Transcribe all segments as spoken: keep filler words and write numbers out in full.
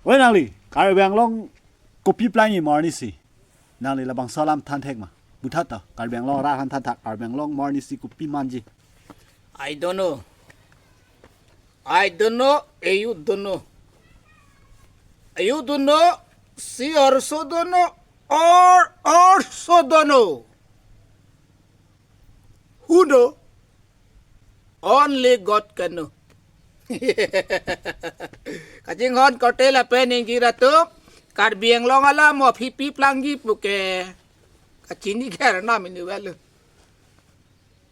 Oi nangli, Karbi Anglong kopi plangji mo arnisi? Nangli labangso alam than thek ma? Buthat to, Karbi Anglong rat aphan than thak, Karbi Anglong mo arnisi kopi manji? I don't know. I don't know, and you don't know. You don't know, she also don't know, or also don't know. Who know? Only God can know. Kachinghon korte lapen ingjir atum, Karbi Anglong alam mo aphi pi plangji puke kachini ke arnam inutvet lo.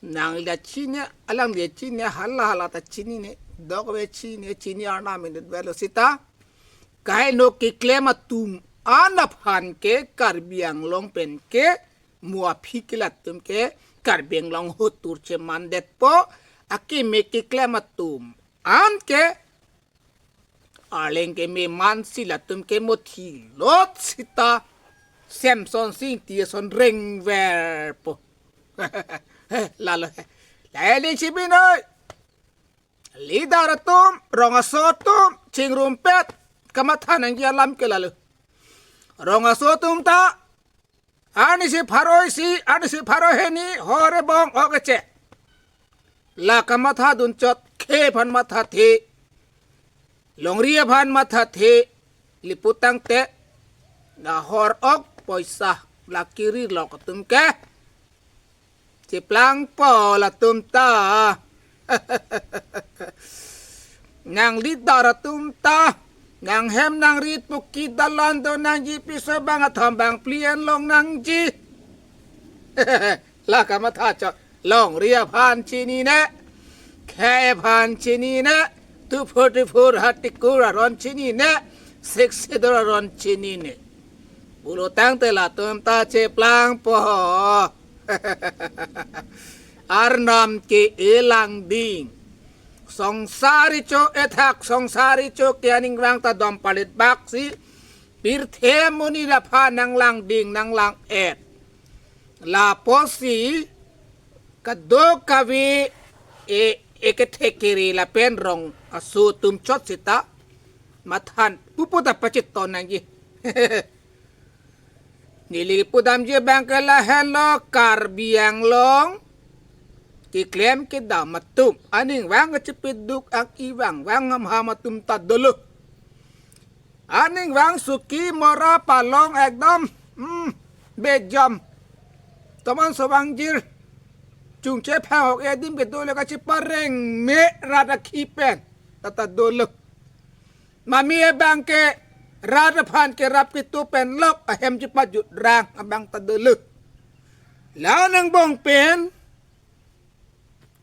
Nangli ta chini, alangli ta chini, hala hala ta chinine, dok ave chini, chini arnam inutvet lo sita. Kaino keklem atum an aphan ke Karbi Anglong pen ke mo aphi ke latum ke Karbi Anglong ahut tur chemandetpo, akeme keklem atum an ke arleng keme mansi latum ke mo thilot sita Semson Sing Ingti ason rengverpo. Lalo he. Lale si binoi. Leader atum, rong aso atum, chingrumpet, kamatha nangji alam ke lalo. Rong aso atum ta, arnisi pharo isi, arnisi pharo hini, hor ebong ok eche. La kamatha dunchot, khei aphan mathathe, longri aphan mathathe, liput tangte, la hor ok poisa, la kiri lok atum ke. Cheplangpo latum ta. Nang leader atum ta. Nang hem nang rit puki dalan do nangji, piso bang athom bang phli en long nangji. La kamatha chot. Longri aphan chinine. Khei aphan chinine. Tuphur tuphur hatikur aron chinine. Sixth Schedule aron chinine. Pulo tangte latum ta cheplangpo. Arnam ke elang ding. Songsar icho ethak, songsar icho ke aning vang ta dom palit baksi. Pirthe monit aphan nanglang ding, nanglang et. Lapusi kadokave e, ekethe kere lapen rong aso atum chot sita mathan pupu ta pachiton nangji. Neli pudamji abang ke lahenlo, Karbi Anglong keklem kedam atum aning vang kachepeduk, ang-i vang vang hamham atum ta dolo. Aning vang suki mora palong ekdom, hmm, bejam. Tomon so vangjir. Chungche phang ok adim ke dolo, kachepareng me rat akhi pen. Tata dolo. Mami abang ke rat aphan kerap ketup pen lok ahem chepajutrang abang ta dolo. La angbong pen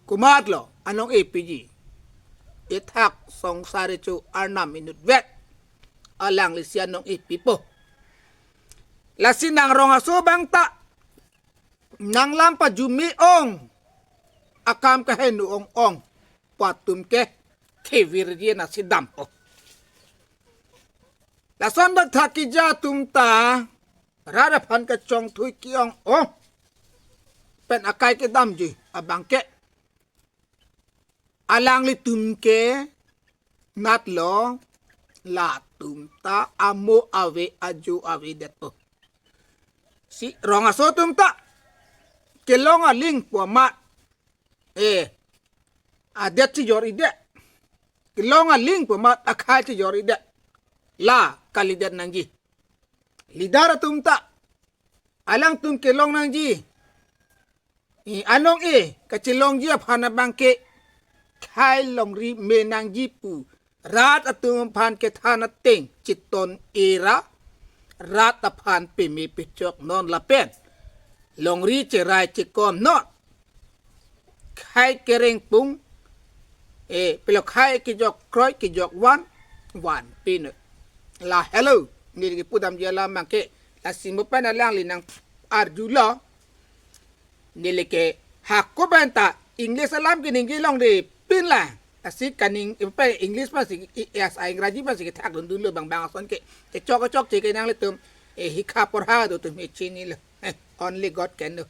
komatlo anong-e piji? Ethak songsar icho arnam inutvet. Alanglisi anong-e pipo. Lasi nang rong aso abang ta nanglam pajume ong, akam kaheno ong-ong pu atum ke thevirji nasi dampo. Lason dak thak keja atum ta rat aphan kachongthui ke-ong-ong pen akai kedamji abang ke alanglitum ke natlo, latum ta amo ave ajo avedetpo. Si rong aso atum ta kelong aling pu amat, eh, adet chijor-idet. Kelong aling pu amat akhai chijor-idet. La kalidet nangji. Leader atum ta alangtum kelong nangji. I anong-e kachelongji aphan abang ke khei longri me nangji pu rat atum aphan kethan ateng chiton-e ra, rat aphan peme pechok non lapen longri cherai chekom non. Khei kerengpung, eh, pelo khei kejok kroi kejok van, vanpi noi. La hello, neli kepudamji alam abang ke, lasi mo pen alangli nang-arjulo. Neli ke hako pen ta English alam keningje longri pin la. Lasi kaning, eh, pen English pensi, i, i, as, Ingraji pensi kethak dundunlo bang bang ason ke. Kechok kechokche ke nanglitum, eh, hikha porha do atum he chinilo. Eh, only God can know.